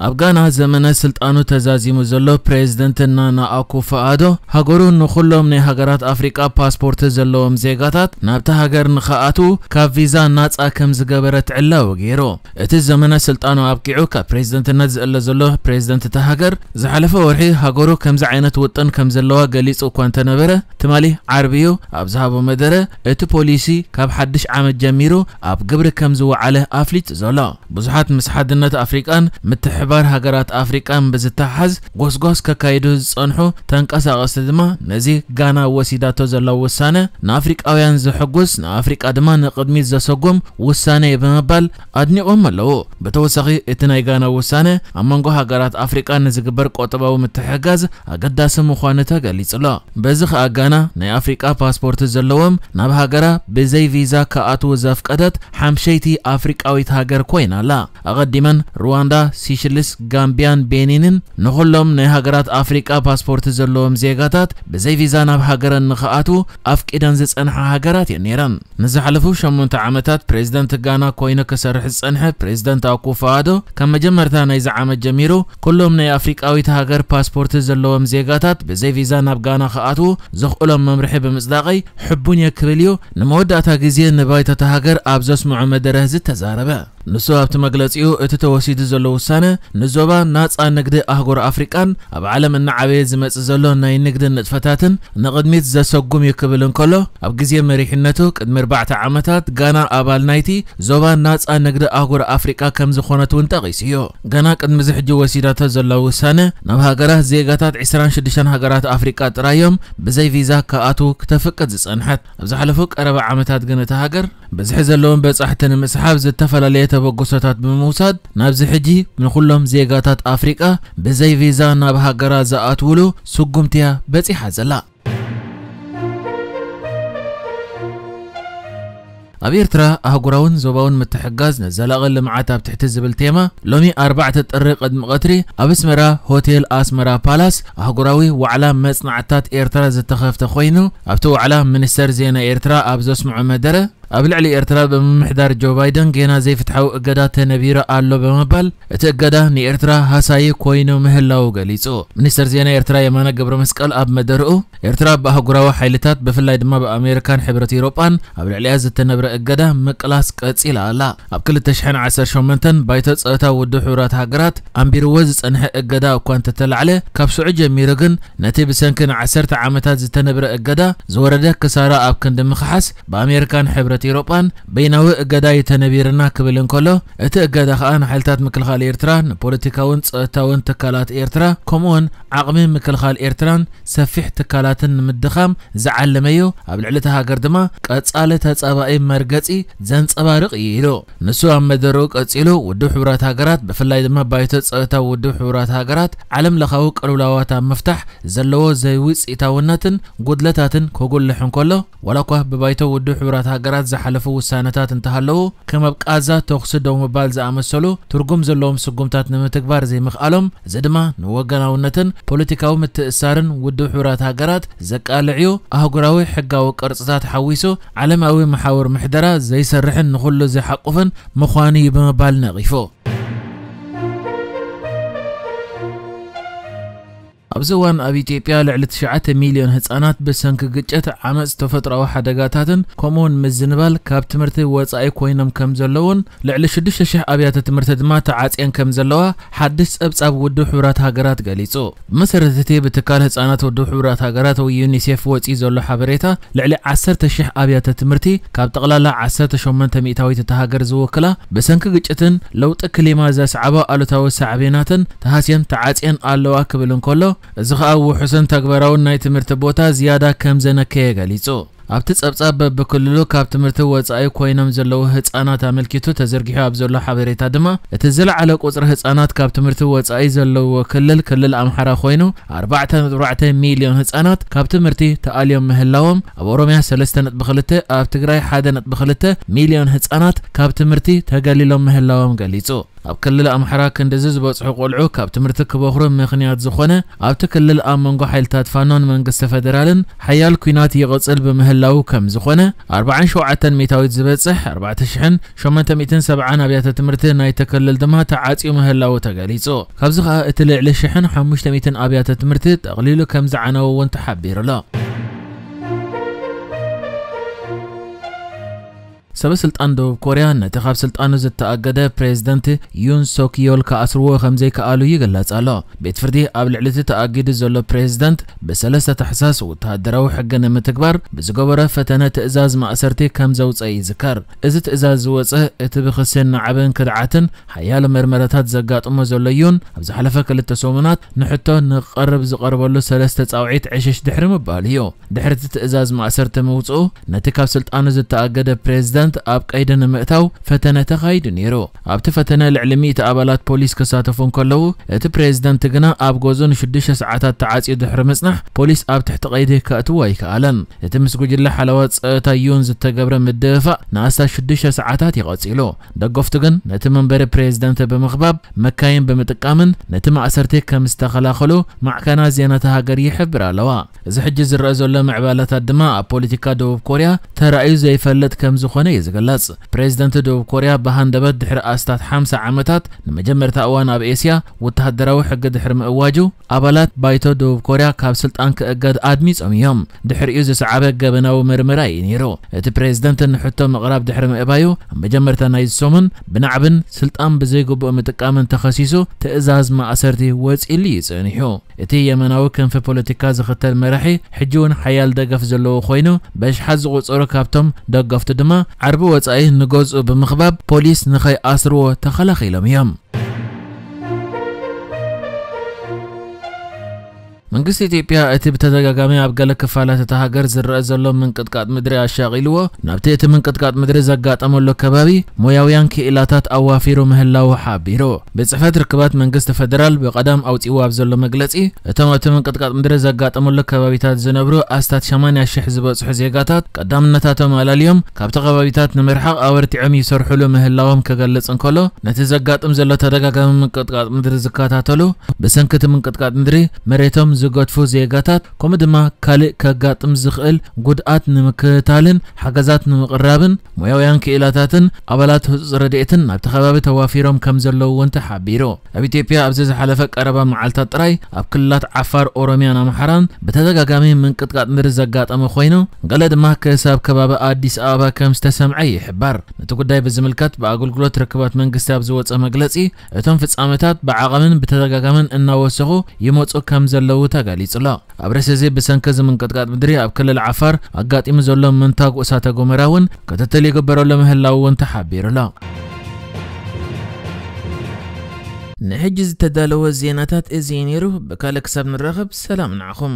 ኣብ ጋና ዘመነ ስልጣኑ ተዛዚሙ ዘሎ ፕሬዝደንት ናና ኣኩፎ ኣዶ፣ ሃገሩ ንኹሎም ናይ ሃገራት ኣፍሪቃ ፓስፖርት ዘለዎም ዜጋታት ናብቲ ሃገር ንኸኣትዉ ካብ ቪዛ ናጻ ከም ዝገበረ ትዕላዊ ገይሩ። እቲ ዘመነ ስልጣኑ ኣብቂዑ ካብ ፕሬዝደንትነት ዝእለ ዘሎ ፕሬዝደንት እታ ሃገር፣ ዝሓለፈ ወርሒ ሃገሩ ከምዚ ዓይነት ውጥን ከም ዘለዋ ገሊጹ እኳ እንተነበረ፣ ትማሊ ዓርቢ እዩ ኣብ ዝሃቦ መደረ፣ እቲ ፖሊሲ ካብ ሓድሽ ዓመት ጀሚሩ ኣብ ግብሪ ከም ዝወዓለ ኣፍሊጡ ዘሎ። ብዙሓት ምስ ሓድነት ኣፍሪቃን ምትሕባር ሃገራት ኣፍሪቃን ብዝተሓዝ ጎስጓስ ከካይዱ ዝጸንሑ ተንቀሳቐስቲ ድማ፣ ነዚ ጋና ወሲዳቶ ዘላ ውሳነ ንኣፍሪቃውያን ዘሐጉስ፣ ንኣፍሪቃ ድማ ንቕድሚት ዘሰጉም ውሳነ እዩ ብምባል ኣድኒቖም ኣለዉ። ብተወሳኺ፣ እቲ ናይ ጋና ውሳነ ኣብ መንጎ ሃገራት ኣፍሪቃ ንዝግበር ቁጠባዊ ምትሕግጋዝ ኣገዳሲ ምዃኑ ተገሊጹ ኣሎ። በዚ ኸኣ ጋና ናይ ኣፍሪቃ ፓስፖርት ዘለዎም ናብ ሃገራ ብዘይ ቪዛ ክኣትዉ ዘፍቀደት ሓምሸይቲ ኣፍሪቃዊት ሃገር ኮይና ኣላ። ኣቐዲመን ሩዋንዳ፣ ሲሽልስ፣ ጋምቢያን ቤኒንን ንኹሎም ናይ ሃገራት ኣፍሪቃ ፓስፖርት ዘለዎም ዜጋታት ብዘይ ቪዛ ናብ ሃገረን ንኽኣትዉ ኣፍቂደን ዝጸንሓ ሃገራት እየን ነይረን። ንዝሓለፉ ሸሞንተ ዓመታት ፕሬዝደንት ጋና ኮይኑ ክሰርሕ ዝጸንሐ ፕሬዝደንት ኣኩፎ ኣዶ፣ ካብ መጀመርታ ናይዚ ዓመት ጀሚሩ ኩሎም ናይ ኣፍሪቃዊት ሃገር ፓስፖርት ዘለዎም ዜጋታት ብዘይ ቪዛ ናብ ጋና ክኣትዉ ዘኽእሎም መምርሒ ብምጽዳቐይ ሕቡን እየ ክብል እዩ ንመወዳእታ ግዜ ንባይቶ እታ ሃገር ኣብ ዘስምዖ መደረ ዝተዛረበ። ንሱ ኣብቲ መግለጺኡ፣ እቲ ተወሲዱ ዘሎ ውሳነ ንዞባ ናጻ ንግዲ ኣህጉር ኣፍሪቃን ኣብ ዓለም እናዓበየ ዝመጽእ ዘሎ ናይ ንግዲ ንጥፈታትን ንቕድሚት ዘሰጉም እዩ ክብል እንከሎ፣ ኣብ ግዜ መሪሕነቱ ቅድሚ ኣርባዕተ ዓመታት ጋና ኣባል ናይቲ ዞባ ናጻ ንግዲ ኣህጉር ኣፍሪቃ ከም ዝኾነት እውን ጠቒሱ እዩ። ጋና ቅድሚ እዚ ሕጂ ወሲዳቶ ዘላ ውሳነ፣ ናብ ሃገራት ዜጋታት ዕስራን ሽዱሽተን ሃገራት ኣፍሪቃ ጥራይ እዮም ብዘይ ቪዛ ክኣትዉ ክተፍቅድ ዝጸንሐት። ኣብ ዝሓለፉ ቀረባ ዓመታት ግን እታ ሃገር ብዝሒ ዘለዎም በጻሕቲ ንምስሓብ ዝተፈላለየ ተበግሶታት ብምውሳድ፣ ናብዚ ሕጂ ንኹሎም ዜጋታት ኣፍሪቃ ብዘይ ቪዛ ናብ ሃገራ ዝኣትውሉ ስጉምቲ እያ በጺሓ ዘላ። ኣብ ኤርትራ፣ ኣህጉራውን ዞባውን ምትሕግጋዝ ንዘላቒ ልምዓት ኣብ ትሕቲ ዝብል ቴማ፣ ሎሚ ኣርባዕተ ጥሪ ቅድሚ ቀትሪ ኣብ ኣስመራ ሆቴል ኣስመራ ፓላስ ኣህጉራዊ ዋዕላ መጽናዕትታት ኤርትራ ዝተኸፍተ ኮይኑ፣ ኣብቲ ዋዕላ ሚኒስተር ዜና ኤርትራ ኣብ ዘስምዖ መደረ፣ ኣብ ልዕሊ ኤርትራ ብምምሕዳር ጆ ባይደን ጌና ዘይፍትሓዊ እገዳ ተነቢሩ ኣሎ ብምባል፣ እቲ እገዳ ንኤርትራ ሃሳዪ ኮይኑ ምህላዉ ገሊጹ። ሚኒስተር ዜና ኤርትራ የማነ ገብረ መስቀል ኣብ መደርኡ፣ ኤርትራ ብኣህጉራዊ ሓይልታት፣ ብፍላይ ድማ ብኣሜሪካን ሕብረት ኤውሮጳን ኣብ ልዕሊኣ ዝተነብረ እገዳ ምቅላስ ቀጺላ ኣላ። ኣብ ክልተ ሽሕን ዓሰርተ ሸሞንተን ባይቶ ጸጥታ ውድብ ሕቡራት ሃገራት ኣንቢርዎ ዝጸንሐ እገዳ እኳ እንተተላዕለ፣ ካብ ሽዑ ጀሚሩ ግን ነቲ ብሰንኪ ንዓሰርተ ዓመታት ዝተነብረ እገዳ ዝወረደ ክሳራ ኣብ ክንዲ ምኽሓስ፣ ብኣሜሪካን ሕብረት ኤውሮጳን በይናዊ እገዳ እዩ ተነቢርና ክብል እንከሎ፣ እቲ እገዳ ኸኣ ንሓይልታት ምክልኻል ኤርትራ ንፖለቲካውን ጸጥታውን ትካላት ኤርትራ፣ ከምኡውን ዓቕሚ ምክልኻል ኤርትራን ሰፊሕ ትካላትን ንምድኻም ዝዓለመ እዩ። ኣብ ልዕሊ እታ ሃገር ድማ ቀጻሊ ተጻባኢ መርገጺ ዘንጸባርቕ እዩ ኢሉ። ንሱ ኣብ መደረኡ ቀጺሉ፣ ውድብ ሕቡራት ሃገራት፣ ብፍላይ ድማ ባይቶ ጸጥታ ውድብ ሕቡራት ሃገራት፣ ዓለም ለኻዊ ቅልውላዋት ኣብ ምፍታሕ ዘለዎ ዘይውጽኢታውነትን ጉድለታትን ከጉልሕ እንከሎ፣ ዋላ እኳ ብባይቶ ውድብ ሕቡራት ሃገራት ዝሓለፉ ውሳነታት እንተሃለዉ፣ ከም ኣብ ቃዛ ተኹሲ ደው ምባል ዝኣመሰሉ ትርጉም ዘለዎም ስጉምታት ንምትግባር ዘይምኽኣሎም፣ እዚ ድማ ንወገናውነትን ፖለቲካዊ ምትእስሳርን ውድብ ሕቡራት ሃገራት ዘቃልዕ እዩ። ኣህጉራዊ ሕጋዊ ቅርጽታት ሓዊሱ ዓለማዊ መሓውር ምሕደራ ዘይሰርሕን ንኹሉ ዘይሓቁፍን ምዃኑ እዩ ብምባል ነቒፉ። ኣብዚ እዋን ኣብ ኢትዮጵያ ልዕሊ ትሽዓተ ሚልዮን ህጻናት ብሰንኪ ግጭት፣ ዓመጽ፣ ተፈጥሮኣዊ ሓደጋታትን ከምኡውን ምዝንባል ካብ ትምህርቲ ወጻኢ ኮይኖም ከም ዘለውን፣ ልዕሊ ሽዱሽተ ሽሕ ኣብያተ ትምህርቲ ድማ ተዓጽየን ከም ዘለዋ ሓድሽ ጸብጻብ ውድብ ሕቡራት ሃገራት ገሊጹ። ብመሰረት እቲ ብትካል ህጻናት ውድብ ሕቡራት ሃገራት ወይ ዩኒሴፍ ወጺኡ ዘሎ ሓበሬታ፣ ልዕሊ ዓሰርተ ሽሕ ኣብያተ ትምህርቲ ካብ ጠቕላላ ዓሰርተ ሸሞንተ ሚእታዊት እታ ሃገር ዝውክላ፣ ብሰንኪ ግጭትን ለውጢ ክሊማ ዘስዓቦ ኣሉታዊ ሳዕቤናትን ተሃስየን ተዓጽየን ኣለዋ ክብል እንከሎ፣ እዚ ኸኣ ውሑስን ተግባራውን ናይ ትምህርቲ ቦታ ዝያዳ ከም ዘነከየ ገሊጹ። ኣብቲ ጸብጻብ፣ በብክልሉ ካብ ትምህርቲ ወጻኢ ኮይኖም ዘለዉ ህጻናት ኣመልኪቱ ተዘርጊሑ ኣብ ዘሎ ሓበሬታ ድማ፣ እቲ ዝለዓለ ቁጽሪ ህጻናት ካብ ትምህርቲ ወጻኢ ዘለዎ ክልል፣ ክልል ኣምሓራ ኮይኑ፣ ኣርባዕተ ነጥቢ ኣርባዕተ ሚልዮን ህጻናት ካብ ትምህርቲ ተኣልዮም ምህላዎም፣ ኣብ ኦሮምያ ሰለስተ ነጥቢ ክልተ፣ ኣብ ትግራይ ሓደ ነጥቢ ክልተ ሚልዮን ህጻናት ካብ ትምህርቲ ተገሊሎም ምህላዎም ገሊጹ። ኣብ ክልል ኣምሓራ ክንድዚ ዝበጽሑ ቆልዑ ካብ ትምህርቲ ክበኽሩ ምኽንያት ዝኾነ፣ ኣብቲ ክልል ኣብ መንጎ ሓይልታት ፋኖን መንግስቲ ፈደራልን ሓያል ኲናት ይቕጽል ብምህላው ላው ከም ዝኾነ፣ ኣርባዓን ሸውዓተን ሚእታዊት ዝበጽሕ ኣርባዕተ ሽሕን ሸሞንተ ሚእትን ሰብዓን ኣብያተ ትምህርቲ ናይቲ ክልል ድማ ተዓጽዩ ምህላዉ ተገሊጹ። ካብዚ ኸኣ እቲ ልዕሊ ሽሕን ሓሙሽተ ሚእትን ኣብያተ ትምህርቲ ጠቕሊሉ ከም ዝዓነወ እውን ተሓቢሩ ኣሎ። ሰበ ስልጣን ደቡብ ኮርያ ነቲ ካብ ስልጣኑ ዝተኣገደ ፕሬዝደንት ዩን ሶክ ዮል ክኣስርዎ ከም ዘይከኣሉ ይግለጽ ኣሎ። ቤት ፍርዲ ኣብ ልዕሊ እቲ ተኣጊዱ ዘሎ ፕሬዝደንት ብሰለስተ ታሕሳስ ወተሃደራዊ ሕጊ ንምትግባር ብዝገበሮ ፈተነ ትእዛዝ ማእሰርቲ ከም ዘውጸ ይዝከር። እዚ ትእዛዝ ዝወጸ እቲ ብክስን ናዕብን ክድዓትን ሓያሎ መርመራታት ዘጋጥሞ ዘሎ ዩን ኣብ ዝሓለፈ ክልተ ሰሙናት ንሕቶ ንክቐርብ ዝቐርበሉ ሰለስተ ጻውዒት ዕሽሽ ድሕሪ ምባሉ እዩ። ድሕሪ እቲ ትእዛዝ ማእሰርቲ ምውጽኡ ነቲ ካብ ስልጣኑ ዝተኣገደ ፕሬዝደንት ኣብ ቀይዲ ንምእታው ፈተነ ተኻይዱ ነይሩ። ኣብቲ ፈተነ ልዕሊ ሚእቲ ኣባላት ፖሊስ ክሳተፉ እንከለዉ፣ እቲ ፕሬዝደንት ግና ኣብ ገዝኡ ንሽዱሽተ ሰዓታት ተዓጽዩ ድሕሪ ምጽናሕ ፖሊስ ኣብ ትሕቲ ቀይዲ ከእትዎ ኣይከኣለን። እቲ ምስ ጉጅለ ሓለዋ ጸጥታ ዩን ዝተገብረ ምድፍፋእ ንኣስታት ሽዱሽተ ሰዓታት እዩ ቀጺሉ። ደገፍቱ ግን ነቲ መንበሪ ፕሬዝደንት ብምኽባብ መካይን ብምጥቃምን ነቲ ማእሰርቲ ከም ዝተኸላኸሉ ማዕከናት ዜናታት ሃገር ይሕብራ ኣለዋ። እዚ ሕጂ ዝረኣ ዘሎ ምዕባለታት ድማ ኣብ ፖለቲካ ደቡብ ኮርያ ተራእዩ ዘይፈልጥ ከም ዝኾነ እዩ ዝግለጽ። ፕሬዝደንት ደቡብ ኮርያ ብሃንደበት ድሕሪ ኣስታት ሓምሳ ዓመታት ንመጀመርታ እዋን ኣብ ኤስያ ወተሃደራዊ ሕጊ ድሕሪ ምእዋጁ፣ ኣባላት ባይቶ ደቡብ ኮርያ ካብ ስልጣን ክእገድ ኣድሚጾም እዮም። ድሕሪኡ ዝሰዓበ ገበናዊ ምርመራ እዩ ነይሩ። እቲ ፕሬዝደንት ንሕቶ ምቕራብ ድሕሪ ምእባዩ፣ ኣብ መጀመርታ ናይዚ ሰሙን ብናዕብን ስልጣን ብዘይግቡእ ምጥቃምን ተኸሲሱ ትእዛዝ ማእሰርቲ ወጺሉ እዩ ጸኒሑ። እቲ የመናዊ ክንፊ ፖለቲካ ዝኽተል መራሒ ሕጂ እውን ሓያል ደገፍ ዘለዎ ኮይኑ፣ በሽሓት ዝቑጸሩ ካብቶም ደገፍቱ ድማ ዓርቢ ወጻኢ ንገዝኡ ብምኽባብ ፖሊስ ንኸይኣስርዎ ተኸላኺሎም እዮም። መንግስቲ ኢትዮጵያ እቲ ብተደጋጋሚ ኣብ ገለ ክፋላት እታ ሃገር ዝረአ ዘሎ ምንቅጥቃጥ ምድሪ ኣሻቒልዎ፣ ናብቲ እቲ ምንቅጥቃጥ ምድሪ ዘጋጠመሉ ከባቢ ሞያውያን ክኢላታት ኣዋፊሩ ምህላዉ ሓቢሩ። ቤት ጽሕፈት ርክባት መንግስቲ ፈደራል ብቐዳም ኣውጺእዎ ኣብ ዘሎ መግለጺ፣ እቶም ኣብቲ ምንቅጥቃጥ ምድሪ ዘጋጠመሉ ከባቢታት ዝነብሩ ኣስታት ሰማንያ ሽሕ ዝበጽሑ ዜጋታት ቀዳምነታቶም ኣላልዮም ካብቲ ከባቢታት ንምርሓቕ ኣበርቲዖም ይሰርሑሉ ምህላዎም ክገልጽ እንከሎ፣ ነቲ ዘጋጥም ዘሎ ተደጋጋሚ ምንቅጥቃጥ ምድሪ ዝከታተሉ፣ ብሰንኪ እቲ ምንቅጥቃጥ ምድሪ መሬቶም ዝገድፉ ዜጋታት፣ ከምኡ ድማ ካልእ ከጋጥም ዝኽእል ጉድኣት ንምክታልን ሓገዛት ንምቕራብን ሞያውያን ክኢላታትን ኣባላት ህጹጽ ረድኤትን ናብቲ ከባቢ ተዋፊሮም ከም ዘለዉ እውን ተሓቢሩ። ኣብ ኢትዮጵያ ኣብዚ ዝሓለፈ ቀረባ መዓልታት ጥራይ ኣብ ክልላት ዓፋር፣ ኦሮሚያን ኣምሓራን ብተደጋጋሚ ምንቅጥቃጥ ምድሪ ዘጋጠመ ኮይኑ፣ ገለ ድማ ክሳብ ከባቢ ኣዲስ ኣበባ ከም ዝተሰምዐ ይሕበር። ነቲ ጉዳይ ብዝምልከት ብኣገልግሎት ርክባት መንግስቲ ኣብ ዝወጸ መግለጺ፣ እቶም ፍጻመታት ብዓቐምን ብተደጋጋምን እናወሰኹ ይመጹ ከም ዘለዉ ተገሊጹ ኣሎ። ኣብ ርእሲ እዚ፣ ብሰንኪ እዚ ምንቅጥቃጥ ምድሪ ኣብ ክልል ዓፋር ኣጋጢሙ ዘሎ ምንታግ እሳተ ጎመራ እውን ክትትል ይግበረሉ ምህላዉ እውን ተሓቢሩ ኣሎ። ንሕጂ ዝተዳለወ ዜናታት እዚ እዩ ነይሩ። ብካልእ ክሳብ ንራኸብ፣ ሰላም ንዓኹም።